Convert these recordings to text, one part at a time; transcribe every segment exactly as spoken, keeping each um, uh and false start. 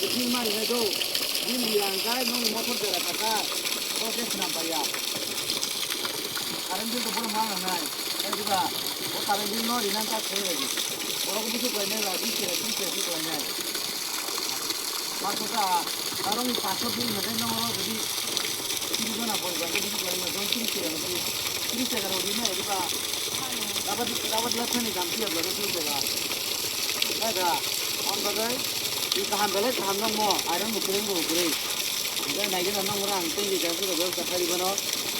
Bini mari nai do. Bini yang kai nong motor jera kaka. Ko je khna paya. Current bill to bono ma nang nai. Kai diba. O current bill no rinang ka khoi lagi. Borok busu kai nai la, bis kere, bis kere, bis kere nai. Paso ka, tarong paso bill nai nong ro jadi. Tiri jona bol bai, tiri jona bol bai, tiri jona bol bai, tiri jona bol bai, tiri jona bol bai. Rabat, rabat lathani dam tiya bla, tiri jona. Nai da, on bagai, i kaham belai kaham nang mo, iron mo kureng mo kureng. Nai nai gana nang mo rang, tengki jang tu da bel ka thari bano.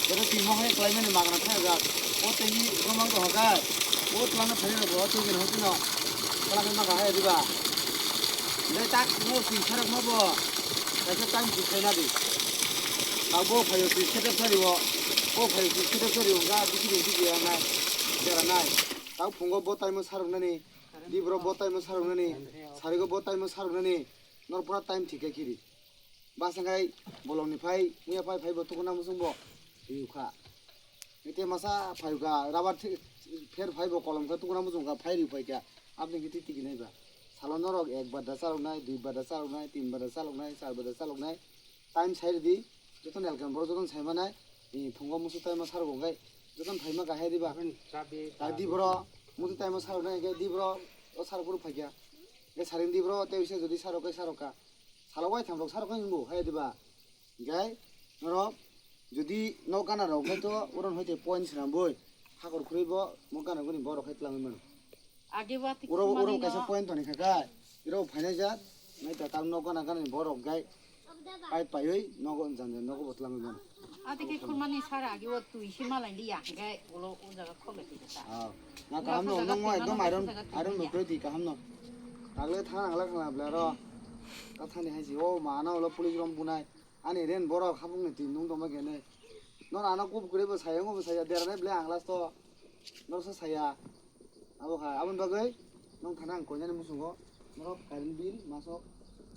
Jada twi mo hai klai mani magna thang jak. O tengki gomang ko hokai. O tlangna thani no bo, o tengki no hokai no. Tlangna ma ka hai diba. Nai tak no twi sarak ma bo. Kaisa time twi khai na di. Abo phayo twi setup sari o. O phayo twi setup sari o. Ga digi digi digi ya nai. Jara nai. Tau phungo bo time sarok nani. Di bro bo time sarok nani. Sarigo bo time sarok nani. Nor pura time thik khe kiri. Basa khai bolong ni phai, muya phai phai bo tukuna musung bo. Riu kha. Ete masa phai ga rabar thi-, pher phai bo kolom kha tukuna musung kha phai riu phai kha. Abni khe titi kinai ba. Salo norok ek bada salok nai, dui bada salok nai, tin bada salok nai, char bada salok nai. Time sai ridi. Joto nelkam bro joto sai manai. Ni phungo musu time sarok ngai. Joto phai ma ga hai riba. Aboni chabi, tak di bro. Musu time sarok nai ga di bro. O sarok bro phai kha. Ga saring di bro. Te bisa jodi sarok kai sarok ka. Salo wai tham rok sarok kai hingo hai riba. Gai, norok, jodi nok gana rok khai to, oron hoite point swnam boi, hakor khurui bo, nok gana guni borok khai twlangwi mano. Age wa tik Oro, khumani oro no. Kaisa point toni kha kai, iro phainai jak, nai ta tang nok gana gana ni borok gai, pipe paiwi nogo jan jan nogo bo twlangwi mano. Ati ke khurmani sara age wa twi si malai liya, gai ulo o jaga khole ti ta. Ah, na kaham no, nong mo ekdom iron, iron no kroi di kaham no. Tagle thang angla khana bla ro, ta thani hai si, o ma na ulo police rom bunai. Ani ren borok hapung ni tin nung tongma kene. Non ano kup kure bo saya, ngo bo saya, derane ble ang last to. Nor sa saya. Abo kha, abon bagwi nong thana ang koinani musungo. Norok current bill masok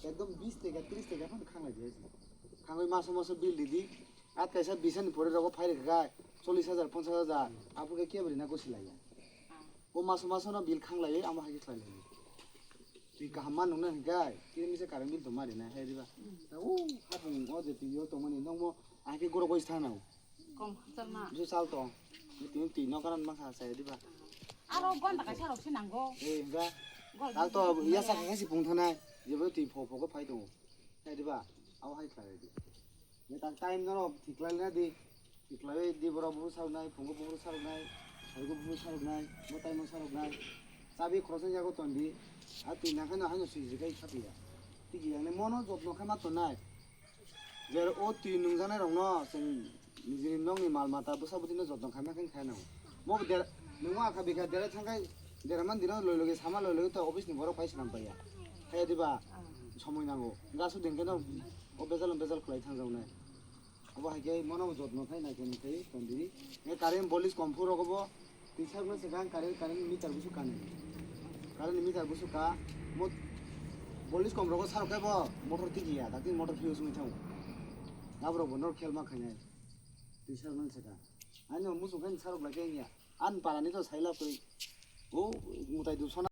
ekdom bis teka, tris teka phan khanglai di. Khangwi maso maso bill di di. At kaisa bisani pore rogo phai rikha kai, chollish hajar, ponchash hajar. Abo khe kebri na gosi laiya. O maso maso no bill khanglai, amo hai khe khlai lai. Twi kaham ma nungna hwnkhe, kini misa current bill tongma rinai hai diba. Ta o hapung o je twi o tongmani nokmo ahai khe goro goi sana o. Kom khakchangma. Bisi sal tong. Twi twi nok kanan ma kha sai diba. Aro gonda kaisa rok se nango. Eh, hwnkhe. Gol sal to ya sa kha si pung thanai. Jebo twi pho pho ko phai tongo. Hai diba. Abo hai khlai di. Ye tak time no thik lai na di. Tiklai di borok buphuru saroknai, phungo buphuru saroknai, sarigo buphuru saroknai, mwtaimo saroknai. Chabi khoroksa yago tondi. A twi nakhai no haino swijwk khai khapiya. Tiki yangnai mono jotno khaima tongnai. Jer o twi nungjaknai rokno chwng nijini nokni mal mata bwsa bwtwino jotno khaima khe khainai. Mo der nungma akha bikha dera thangkhai dera man dino loi loge sama loi loge to office ni borok pai swnam paiya. Khe diba somoi nango. Gasu din khe no o bejal bejal khlai thangjaknai. Abo hai khe mono jotno khai nai khe nai khai tondiri. E current bolis kom phuru rogo bo twi sak no swkang current, current meter busu kani. Current meter busu ka mo bolis kom rogo sarok khe bo motor tigi ya, dakti motor fuse wngwi thango. Aborok bo nor khel ma khainai. Twi sak no swkang. Ani no musu khai sarok lai khe ya. An para ni to sai la koi. O mutai du sona.